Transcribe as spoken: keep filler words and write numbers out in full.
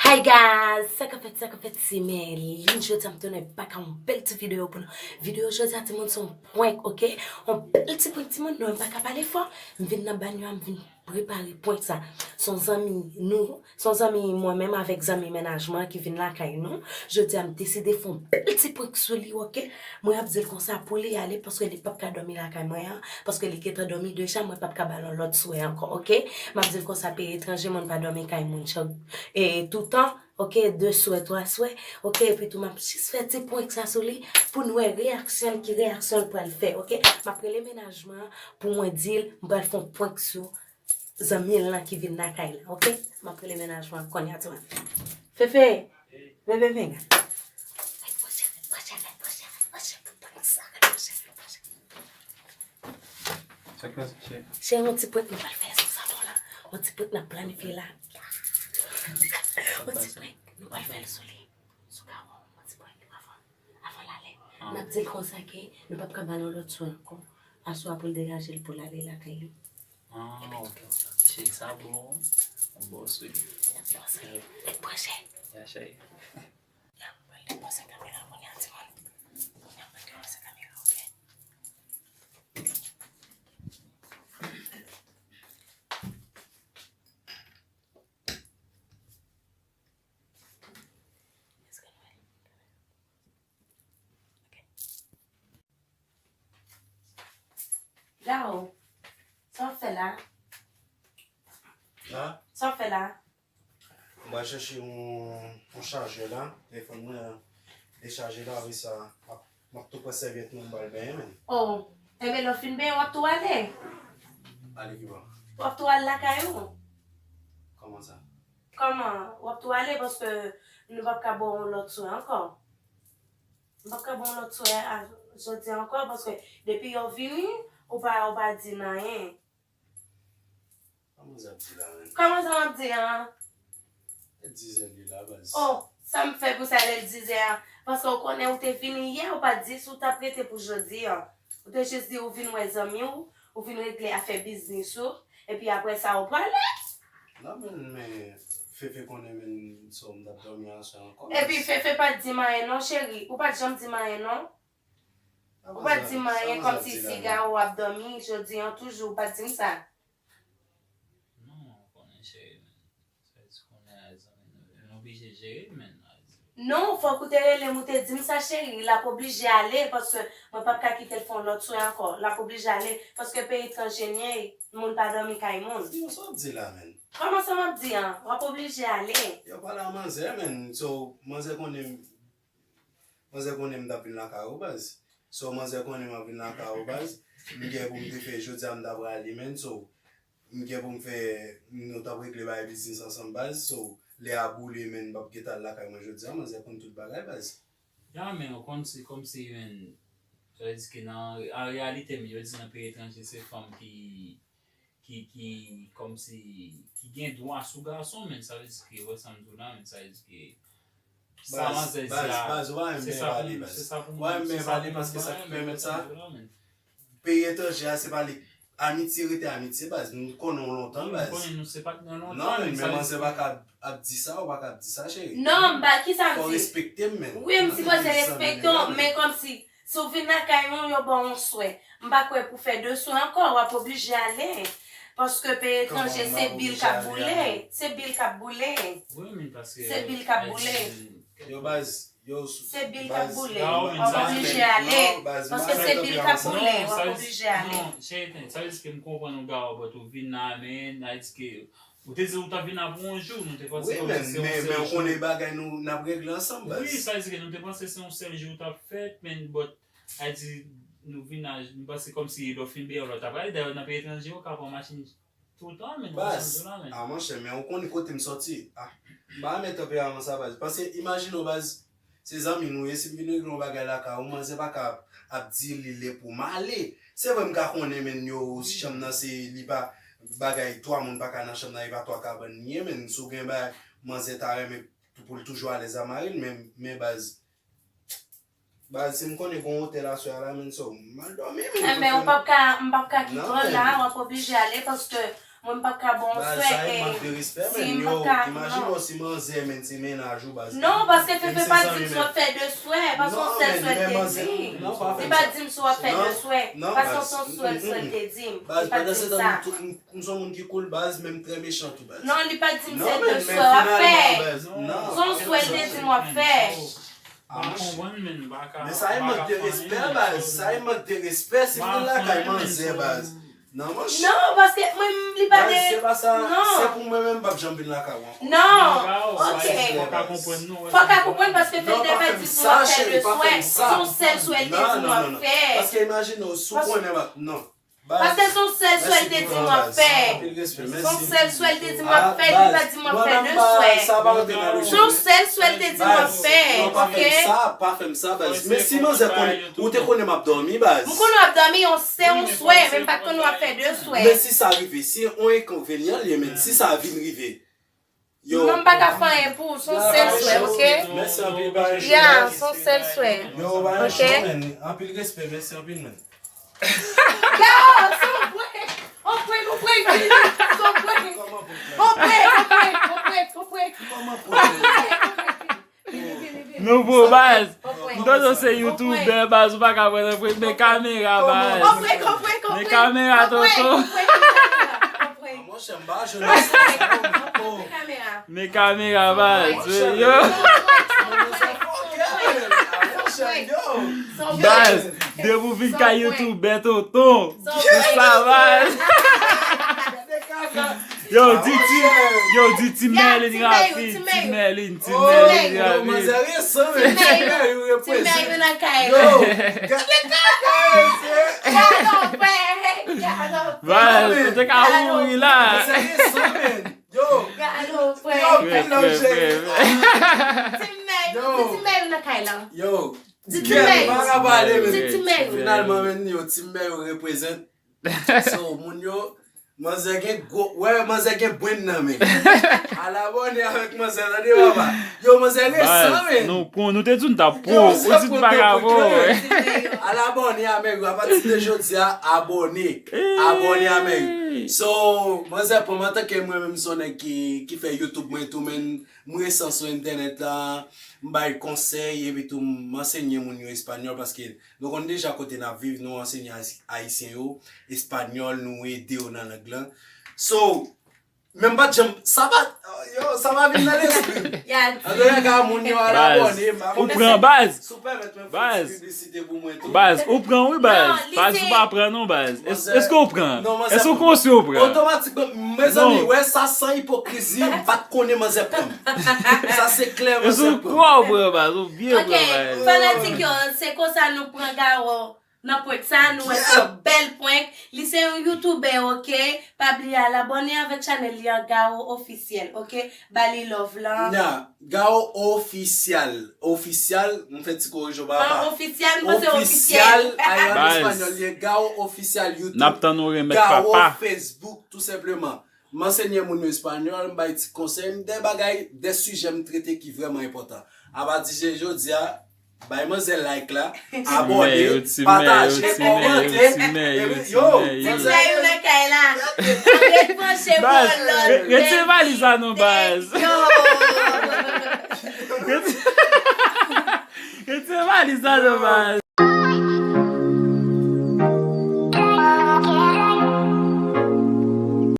Hey guys, sa k ap fèt, sa k ap fèt, se Merline. Jodi a m tounen bak a yon bèl ti videyo pou nou. Videyo jodi a, timoun, se yon prank, oke? Yon bèl ti prank, timoun, non, m pa ka pale fò. M vin nan banyo a, m vin prepare prank sa. Se yon zanmi nou, se yon zanmi mwen menm avèk zanmi mennaj mwen ki vin lakay nou. Jodi a, m deside fè yon bèl ti prank sou li, oke? Mwen ap di l konsa pou li ale, paske li p ap ka dòmi lakay mwen an, paske li gentan dòmi deja, mwen p ap ka ba l yon lòt swè ankò, oke? M ap di l konsa, peyi etranje, moun pa dòmi kay moun chak, e, toutan, oke? De swè, twa swè, oke? Epi tou, m ap jis fè ti prank sa sou li, pou n wè reyaksyon l, ki reyaksyon l pral fè, oke? M ap rele mennaj mwen an pou mwen di l, m pral fè yon prank sou zanmi l lan ki vin lakay la, oke? M ap rele mennaj mwen an kounye a, timoun. Fefe! Bebe, vin. Rèt pwoche, rèt pwoche, rèt pwoche, rèt pwoche, rèt pwoche, rèt pwoche. Sa k pase, cheri? Cheri, yon ti prank nou pral fè sou zanmi w lan. Yon ti prank n ap planifye la. Yon ti prank nou pral fè l sou li. Sou kawon, yon ti prank avan, avan l ale. N ap di l konsa ke nou p ap ka ba l yon lòt swè ankò. Aswè a pou l degaje l pou l ale lakay li. Ah, ok. Cheri, sa bon. Bon, sweet. L ap panse. L ap panse. Ya, cheri. Ya, mwen li panse kamera kounye a, timoun. Kounye a, mwen li panse kamera, ok? Èske nou wè? Ok. Gao, sa w ap fè la? Ha? Sa w ap fè la? Mwen al chèche yon, yon chajè la. Telefòn mwen dechaje la, apre sa, m ap, m ap tou pran sèvyèt mwen, m pral benyen, menn. Oh, enben lè w fin benyen, w ap tou ale? Ale ki bò? W ap tou al lakay ou? Kòman sa? Kòman? W ap tou ale paske nou p ap ka ba w yon lòt swè ankò. M p ap ka ba w lòt swè a, jodi a ankò, paske depi yo vini, ou pa, ou pa di n anyen. Sa manzè ap di la, menn? Kòman sa m ap di an? E dizè li la, baz. Oh, sa m fè pou sa lè l dizè a? Paske w konnen ou te vini yè, ou pa t di si w t ap rete pou jodi a. Ou te jis di ou vin wè zanmi w, ou vin regle afè biznis ou, epi apre sa ou prale. Non, menn, men Fefe konnen, menn, so m t ap dòmi aswè ankò. Epi Fefe pa t di m anyen non, cheri. Ou pa t janm di m anyen non. Ou pa t di m anyen kòmsi se Gao w ap dòmi jodi an toujou, ou pa t di m sa. Non, ou konnen cheri, menn. Sa vle di konnen a zanmi nou, nou oblije jere, menn. Non, fòk ou te rele m, ou te di m sa, cheri. L ap oblije ale, paske mwen p ap ka kite l fè yon lòt swè ankò. L ap oblije ale, paske peyi etranje n ye, moun pa dòmi kay moun. Yo, sa w ap di la, menn? Kòman sa m ap di an? W ap oblije ale. Yo, pale a manzè, menn. So, manzè konnen, manzè konnen m t ap vin lakay ou, baz. So, manzè konnen m ap vin lakay ou, baz. M gen pou m te fè jodi a, m ta prale, menn. So, m gen pou m fè, nou t ap regle bagay biznis ansanm, baz. So, lè a boule, menn, m p ap gentan al lakay mwen jodi a, manzè konn tout bagay, baz. Ya, men, ou konn, se kòmsi, men, sa vle di ke nan, an reyalite, men, yo di nan peyi etranje, se fanm ki, ki, ki, kòmsi, ki gen dwa sou gason, men, sa vle di ke, wè sa m di w la, men, sa vle di ke, sa manzè di a, baz, baz, ou pa renmen pale, baz. Ou pa renmen pale paske sa ki pèmèt sa, peyi etranje a, se pa li, amitye rete amitye, baz. Nou konnen w lontan, baz. Nou konnen nou se patnè lontan, non, men manzè pa ka ap di sa, ou pa ka ap di sa, cheri. Non, m pa, ki sa m di? Fò w respekte m, menn. Wi, m sipoze respekte w, men kòmsi, si w vin lakay mwen, yo ba w yon swè. M pa kwè pou fè de swè ankò, w ap oblije ale. Paske peyi etranje, se bil k ap boule. Se bil k ap boule. Wi, men paske se bil k ap boule. Yo, baz, yo, se bil k ap boule. W ap oblije ale. Paske se bil k ap boule, w ap oblije ale. Non, cheri, sa vle di ke m konprann ou, Gao, but ou vin la, men, sa vle di ke ou te di ou t ap vin la pou yon jou, nou te panse kòmsi se yon sèl jou. Wi, men, men, men ou konnen bagay nou, n ap regle ansanm, baz. Wi, sa vle di ke nou te panse se yon sèl jou w t ap fèt, men, but, sa vle di, nou vin la, nou panse kòmsi lè w fin benyen, lè w t ap prale, dayè nan peyi etranje, ou ka pran machin toutan, men, ou konn sa m di w la, men. Baz, a, monchè, men ou konnen kote m sòti. A, m pa renmen tanperaman sa, baz. Paske, imajine w, baz, se zanmi nou ye, si m vin regle yon bagay lakay ou, manzè pa ka ap di li lè pou m ale. Se vre m ka konnen, men yo, chanm nan se, li pa bagay, twa moun pa ka nan chanm nan, e pa twa kabann li ye, men si w gen bagay, manzè ta renmen pou l toujou alèz a mari l, men, men baz, baz, si m konnen gen yon otèl aswè a la, men so, m al dòmi, men. Enben, ou p ap ka, m p ap ka kite w la, w ap oblije ale, paske Mwen m p ap ka ba w swè, sa e mank de respè, men yo, imajine w si manzè, men se mennaj ou, baz. Non, paske Fefe pa di m si w ap fè de swè, paske yon sèl swè l te di m. Li pa di m si w ap fè de swè, paske se yon sèl swè l te di m. Li pa di m sa. M se yon moun ki cool, baz, men m trè mechan tou, baz. Non, li pa di m se de swè w ap fè. Se yon swè l te di m w ap fè. Ah, men sa e mank de respè, baz. Sa e mank de respè, si vin lakay manzè, baz. Non, mwen. Non, paske mwen, li pa de. Se pa sa, non. Se pou mwen menm, m p ap janm vin lakay ou ankò. Non, ok. Fò w ka konprann, paske Fefe pa di m w ap fè de swè. Se yon sèl swè l te di m w ap fè. Paske imajine w, si w konnen, non. Paske se yon sèl swè l te di m w ap fè. Se yon sèl swè l te di m w ap fè, li pa di m w ap fè de swè. Se yon sèl swè l te di m w ap fè, ok? Pa fè m sa, pa fè m sa, baz. Men si manzè konnen, ou te konnen m ap dòmi, baz. M konnen w ap dòmi, yon se yon swè, men m pa t konnen w ap fè de swè. Men si sa rive, si yon enkonvenyan li ye, men si sa vin rive. Yo. Non, m pa ka fè anyen pou ou, se yon sèl swè, ok? Mèsi anpil, baz. Ya, se yon sèl swè. Yo, baz, ok? Anpil respè, mèsi anpil, men. Yo, se yon prank. On prank, on prank, Filipe. Se yon prank. On prank, on prank, on prank, on prank. Nouvo, baz. M tande w se youtubè, baz, ou pa ka pran nan prank. Men kamera, baz. Men kamera, tonton. Monchè, m pa jwenn sa. Men kamera, baz. Yo. Baz, depi w vin kay youtubè, tonton. Se sa, baz. Yo, di ti, yo, di ti Merlin rapid, ti Merlin, ti Merlin rapid. Ti Merlin nan kay la. Yo, gade. Baz, ou te ka mouri la. Yo, gade, frè. Yo, frè, frè, frè. Ti Merlin, ti Merlin nan kay la. Yo, di ti Merlin. Di ti Merlin. Finalman, men, yo, ti Merlin reprezent. So, moun yo, manzè gen gwo, wè, manzè gen brenn nan men. Al abòne avèk manzè, tande, papa. Yo, manzè resan, men. Nou pran, nou te di nou t ap pran, ou di nou pa ka pran. Al abòne a Merlin, apati de jodi a, abòne. Abòne a Merlin. So, manzè pran m antanke mwen menm se yon nèg ki, ki fè YouTube mwen tou, men m resan sou entènèt la, m bay konsèy, epi tou m ansenye moun yo espanyòl, paske nou konn deja kote n ap viv, nou ansenye Ayis-, Ayisyen yo, espanyòl, nou ede yo nan lang lan. So, men m pa t janm, sa pa, yo, sa pa vin nan lespri m. Antouka, moun yo al abòne, m pa konnen si ou pèmèt mwen fè ti piblisite pou mwen tou. Baz, ou pran wi, baz. Baz, ou pa pran non, baz. Èske ou pran? Èske ou konsi ou pran? Otomatikman, mezanmi, wè sa san ipokrizi, m pa t konnen manzè pran m. Sa se klè, manzè pran m. Èske ou kwè ou pran, baz? Ou byen pran, baz. Ok, fanatik yo, se konsa nou pran Garo nan prank sa, nou wè se yon bèl prank. Li se yon youtubè, ok? Pa bliye al abòne avèk chanèl li an, Garo Officiel, ok? Ba li love lan. Nya, Garo Official. Official, m fè ti korije papa. An Official, m panse Officiel. Official, ay an espanyòl, li ye Garo Official YouTube. N ap tann ou remèt papa. Garo Facebook, tou senpleman. M ansenye moun yo espanyòl, m bay ti konsèy, m de bagay, de sijè m trete ki vrèman enpòtan. Apati de jodi a, bay manzè like la, abòne, pataje, kòmante. Yo, ti mè yo nan kay la. Ret branche pou yon lòt. Retire valiz la non, baz. Retire valiz la non, baz.